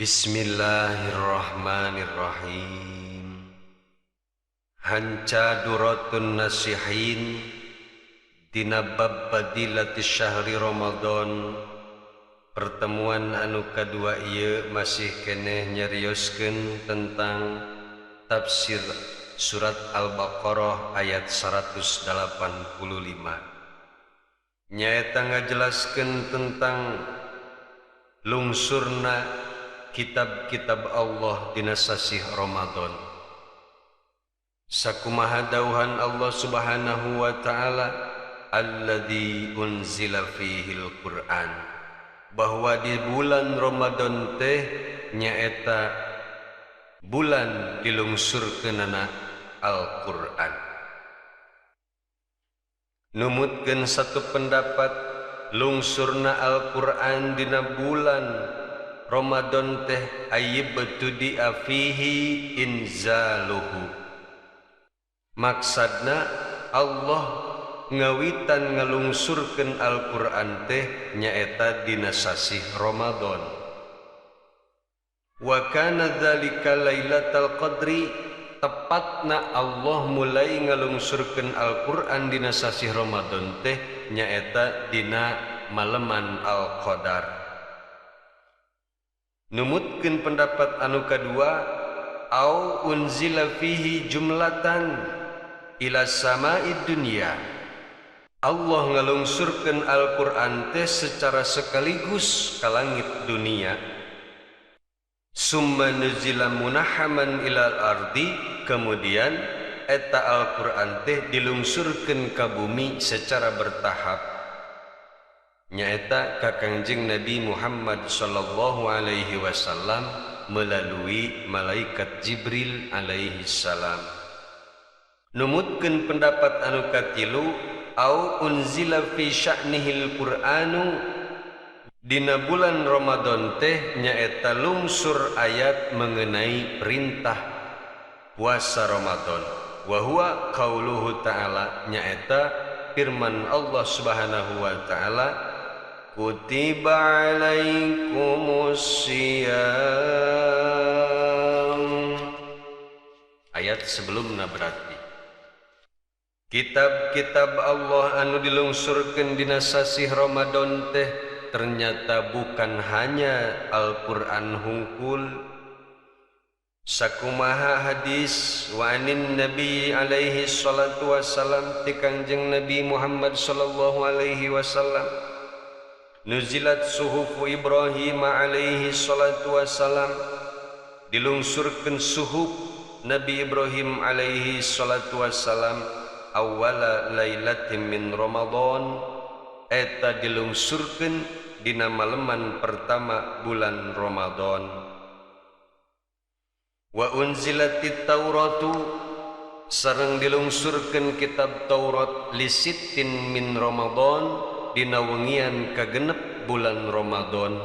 Bismillahirrahmanirrahim. Hanca Duratun Nasihin dina bab fadilati syahri Ramadan. Pertemuan anu kadua ieu masih keneh nyarioskeun tentang tafsir surat Al-Baqarah ayat 185. Nyaeta ngajelaskeun tentang lungsurna kitab-kitab Allah dina sasih Ramadan. Sakumaha dauhan Allah Subhanahu wa taala, alladzi unzila fihil Qur'an, bahwa di bulan Ramadan teh nyaeta bulan dilungsurkeunana Al-Qur'an. Numutkeun satu pendapat lungsurna Al-Qur'an dina bulan Ramadan teh ayyibtudi'a fihi inzaluhu. Maksudna Allah ngawitan ngalungsurkeun Al-Qur'an teh nyaeta dina sasih Ramadan. Wa kana dzalika lailatal qadri, tepatna Allah mulai ngalungsurkeun Al-Qur'an dina sasih Ramadan teh nyaeta dina maleman Al-Qadar. Numutkeun pendapat anu kadua, au unzila fihi jumlatan ila sama'id dunya, Allah ngalungsurkeun Al-Qur'an teh secara sekaligus ka langit dunia. Summa nuzila munahaman ilal ardi, kemudian eta Al-Qur'an teh dilungsurkeun ka bumi secara bertahap. Nyaeta ka Kangjeng Nabi Muhammad sallallahu alaihi wasallam melalui malaikat Jibril alaihi salam. Numutkeun pendapat anu katilu, au unzila fi sya'nihil Qur'anu, dina bulan Ramadan teh nyaeta lungsur ayat mengenai perintah puasa Ramadan. Wa huwa qauluhu ta'ala, nyaeta firman Allah Subhanahu wa ta'ala, kutiba alaikumus siyam. Ayat sebelumna berarti kitab-kitab Allah anu dilungsurkeun dina sasih Ramadan teh ternyata bukan hanya Al-Qur'an hungkul. Sakumaha hadis wa anin nabi alaihi salatu wassalam ti Kangjeng Nabi Muhammad sallallahu alaihi wasallam, nuzilat suhufu Ibrahim alaihi salatu wassalam, dilungsurkeun suhuf Nabi Ibrahim alaihi salatu wassalam awala lailatin min Ramadan, eta dilungsurkeun dina maleman pertama bulan Ramadan. Wa unzilatit Tauratu, sareng dilungsurkeun kitab Taurat lisittin min Ramadan, dina wengian kagenep bulan Ramadan.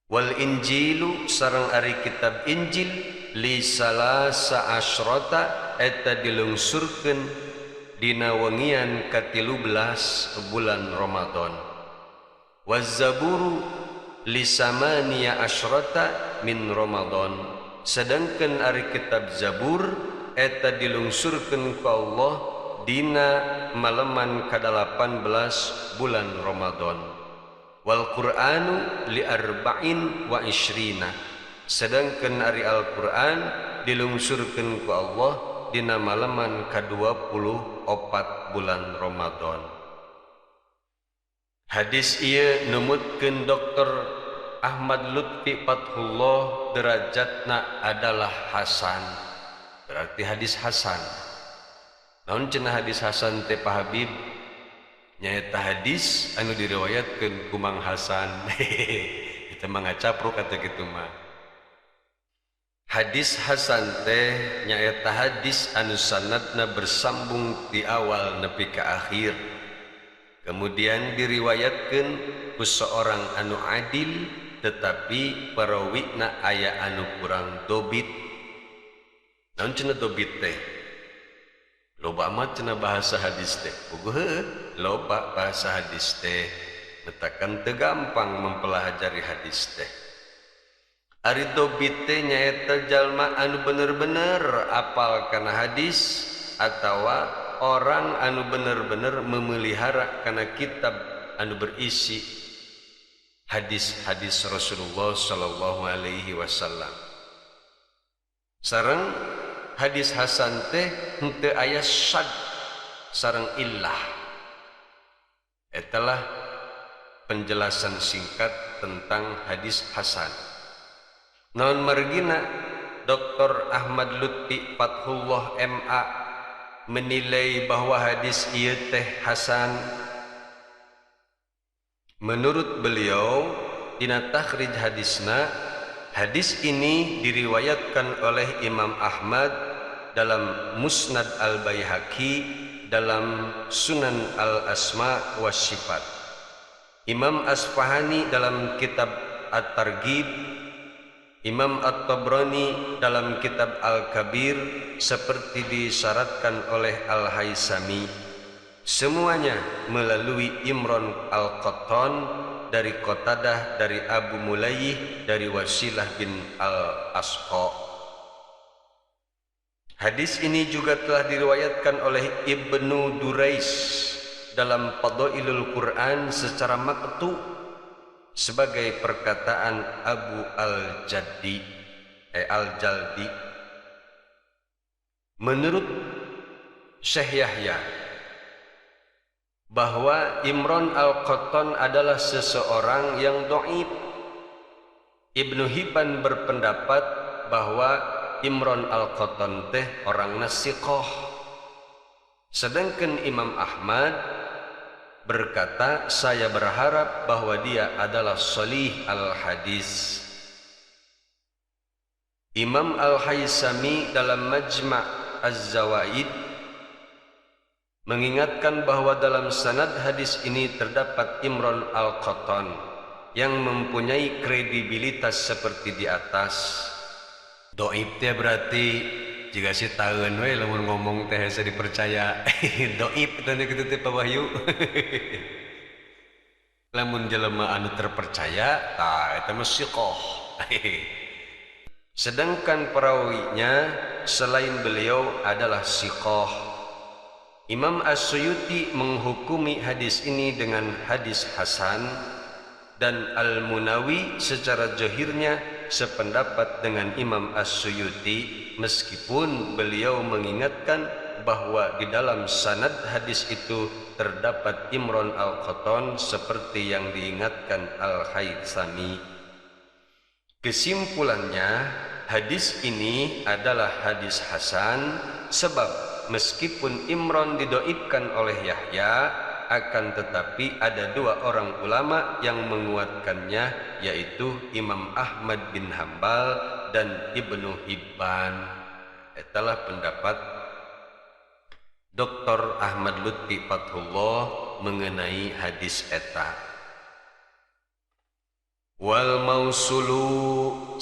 Wal Injilu, sareng ari kitab Injil li salasa asyrata, eta dilungsurkeun dina wengian ka-13 bulan Ramadan. Waz Zaburu li samaniya asyrata min Ramadan, sedangkan ari kitab Zabur eta dilungsurkeun ku Allah dina maleman ka-18 bulan Ramadan. Wal Qur'anu li arba'in wa ishrina, sedangkan ari Al-Qur'an dilungsurkeun ku Allah dina maleman ka-24 bulan Ramadan. Hadis ieu numutkeun Dr. Ahmad Lutfi Fathullah derajatna adalah hasan. Berarti hadis hasan. Naon cenah hadis hasan teh Pak Habib? Nyaeta hadis anu diriwayatkeun ku Mang Hasan. Kita mah ngacapruk kata kitu mah. Hadis hasan teh nyaeta hadis anu sanadna bersambung di awal nepi ka akhir. Kemudian diriwayatkeun ku seorang anu adil tetapi parawina aya anu kurang dobit. Naon cenah dobit teh? Loba amat cenah bahasa hadis teh. Puguh heueuh, loba bahasa hadis teh. Metakan teu gampang mempelajari hadis teh. Ari dobit teh nyaeta jalma anu bener-bener apal kana hadis atawa orang anu bener-bener memelihara kana kitab anu berisi hadis-hadis Rasulullah sallallahu alaihi wasallam. Sareng hadis hasan teh henteu aya syad sareng illah. Etalah penjelasan singkat tentang hadis hasan. Naon margina Dr. Ahmad Lutfi Fathullah MA menilai bahwa hadis ieu teh hasan. Menurut beliau dina takhrij hadisna, hadis ini diriwayatkan oleh Imam Ahmad dalam Musnad Al-Baihaqi dalam Sunan Al-Asma was Sifat, Imam Asfahani dalam kitab At-Targhib, Imam At-Tabrani dalam kitab Al-Kabir seperti disyaratkan oleh Al-Haisami. Semuanya melalui Imran Al-Qattan dari Qatadah dari Abu Mulayyih dari Wasilah bin Al-Asqa. Hadis ini juga telah diriwayatkan oleh Ibnu Durais dalam Fadhailul Quran secara maqtu sebagai perkataan Abu Al-Jaddi Al-Jaldi. Menurut Syekh Yahya bahwa Imran Al-Qattan adalah seseorang yang dhaif. Ibnu Hibban berpendapat bahwa Imran Al-Qattan teh orang nasiqah. Sedangkan Imam Ahmad berkata, saya berharap bahwa dia adalah shalih al-hadis. Imam Al-Haisami dalam Majma' Az-Zawaid mengingatkan bahwa dalam sanad hadis ini terdapat Imran Al-Qattan yang mempunyai kredibilitas seperti di atas. Doib teh berarti jika si taeun we lamun ngomong teh hese dipercaya. Doib teh kitu teh Pak Wahyu. Lamun jelema anu terpercaya tah eta mah siqah. Sedangkan perawinya selain beliau adalah siqah. Imam As-Suyuti menghukumi hadis ini dengan hadis hasan dan Al-Munawi secara zahirnya sependapat dengan Imam As-Suyuti meskipun beliau mengingatkan bahwa di dalam sanad hadis itu terdapat Imran Al-Qattan seperti yang diingatkan Al-Haythami. Kesimpulannya, hadis ini adalah hadis hasan sebab meskipun Imran didoibkan oleh Yahya, akan tetapi ada dua orang ulama yang menguatkannya, yaitu Imam Ahmad bin Hambal dan Ibnu Hibban. Itulah pendapat Dr. Ahmad Lutfi Fathullah mengenai hadis eta. Wal mausulu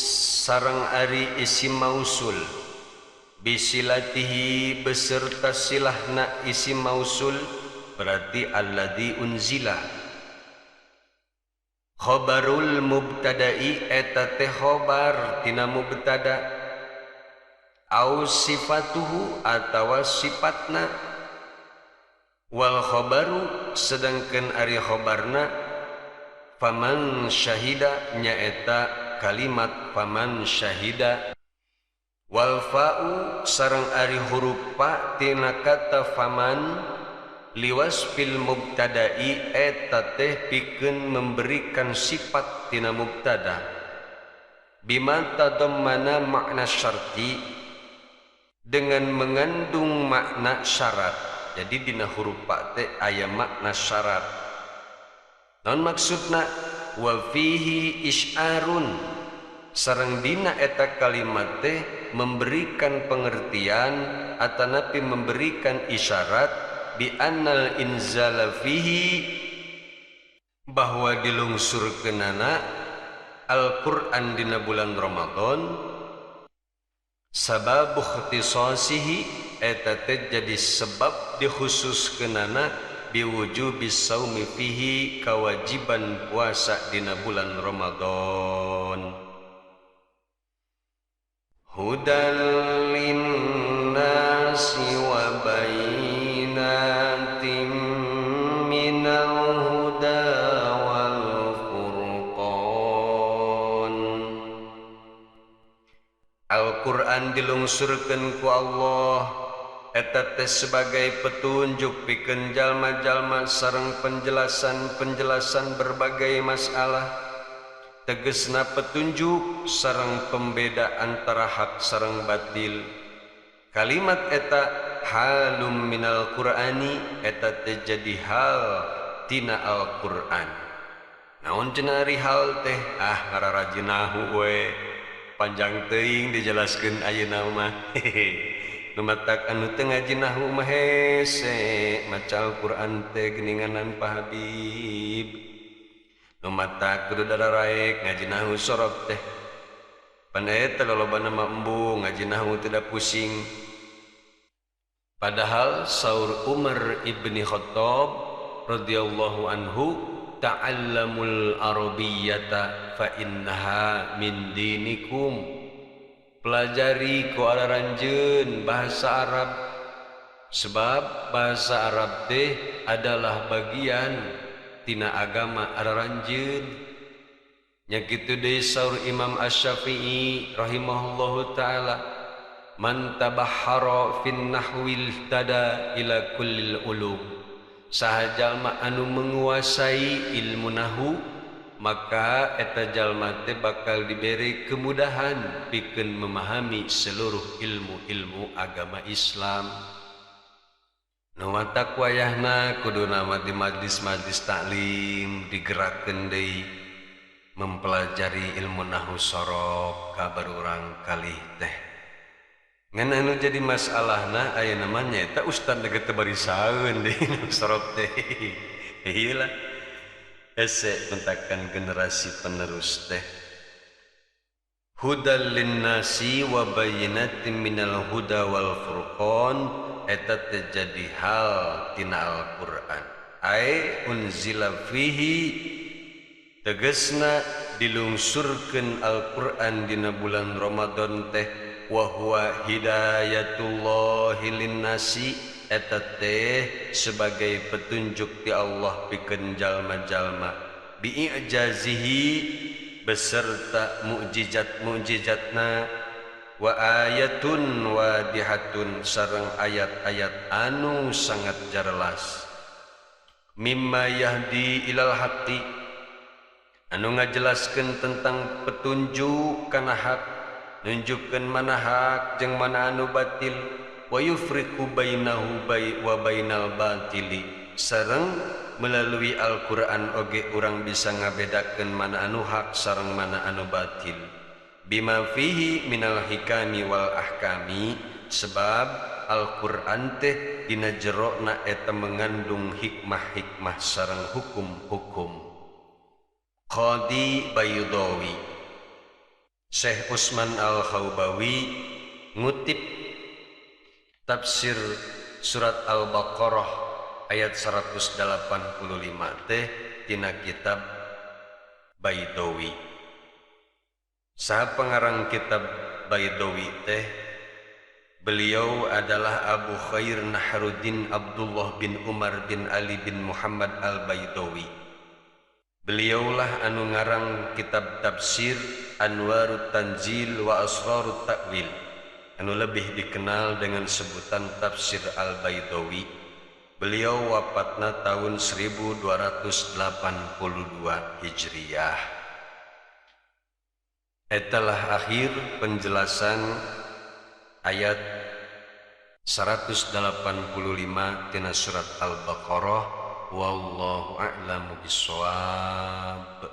sareng ari isim mausul bisilatihi beserta silahna isim mausul berarti alladzi unzila khabarul mubtada'i eta teh khabar tina mubtada au sifatuhu atawa sifatna wal khabaru sedangkan ari khabarna faman syahida nyaeta kalimat faman syahida wal fa'u sareng ari huruf fa tina kata faman liwasfil mubtada'i eta teh pikeun memberikan sifat tina mubtada bima tadammana makna syarti dengan mengandung makna syarat. Jadi dina huruf fa teh aya makna syarat. Non maksudna wa fihi isyarun sareng dina eta kalimat teh memberikan pengertian atanapi memberikan isyarat bi annal inzala fihi bahwa dilungsurkeunana Al-Qur'an dina bulan Ramadan sababu ikhtisasihi eta teh jadi sebab dikhususkeunana biwujubis saumi fihi kewajiban puasa dina bulan Ramadan. Hudan linnasi wa bayyinatin minal huda wal furqan. Al-Qur'an dilungsurkeun ku Allah eta teh sebagai petunjuk pikeun jalma-jalma sareng penjelasan-penjelasan berbagai masalah. Tegesna petunjuk sareng pembeda antara hak sareng batil. Kalimat eta halum minal Qur'ani eta teh jadi hal tina Al-Qur'an. Naon cenah ari hal teh? Ah, ngararajin nahu we. Panjang teuing dijelaskeun ayeuna mah. Nu matak anu teu ngaji nahu mah hese maca Al-Qur'an teh geuninganan Pak Habib. Nu matak kudu dararaek ngaji nahu sorot teh. Pan eta lolobana mah embung ngaji nahu tidak pusing. Padahal saur Umar ibni Khattab radhiyallahu anhu, ta'allamul arabiyyata fa innaha min dinikum. Pelajari ku araranjeun bahasa Arab, sebab bahasa Arab teh adalah bagian tina agama araranjeun. Nya kitu deui saur Imam Asy-Syafi'i rahimahullahu taala, man tabahhara fin nahwil tada ila kullil ulum. Saha jalma anu menguasai ilmu nahwu, maka eta jalma teh bakal diberi kemudahan pikeun memahami seluruh ilmu-ilmu agama Islam. Nu matak wayahna kuduna mah di majlis-majlis taklim digerakkeun deui mempelajari ilmu nahwu sorof ka barurang kalih teh. Ngan anu jadi masalahna ayeuna mah nyaeta ustad ge teu barisaeun deui nahwu sorof teh. Ieu lah hese mentakan generasi penerus teh. Hudal linnasi wa bayyinatin minal huda wal furqan eta teh jadi hal tina Al-Qur'an. Ai unzila fihi tegesna dilungsurkeun Al-Qur'an dina bulan Ramadan teh wa huwa hidayatullahi linnasi eta teh sebagai petunjuk ti Allah pikeun jalma-jalma bi'ijazihi beserta mukjizat-mukjizatna wa ayatun wadihatun sareng ayat-ayat anu sangat jelas mimma yahdi ilal haqqi anu ngajelaskeun tentang petunjuk kana hak, nunjukkeun mana hak jeung mana anu batil, wa yufriqu bainahu wa bainal batili sareng melalui Al-Qur'an oge urang bisa ngabedakeun mana anu hak sareng mana anu batil. Bima fihi minal hikami wal ahkami, sebab Al-Qur'an teh dina jerona eta mengandung hikmah-hikmah sareng hukum-hukum. Qadi Baydawi, Syekh Utsman Al-Khaubawi ngutip tafsir surat Al-Baqarah ayat 185 teh tina kitab Baydawi. Saha pengarang kitab Baydawi teh, beliau adalah Abu Khair Nahruddin Abdullah bin Umar bin Ali bin Muhammad Al-Baydawi. Beliaulah anu ngarang kitab tafsir Anwarut Tanzil wa Asrarut Ta'wil, anu lebih dikenal dengan sebutan tafsir Al-Baydawi. Beliau wafatna tahun 1282 Hijriah. Etalah akhir penjelasan ayat 185 tina surat Al-Baqarah. Wallahu a'lamu bissawab.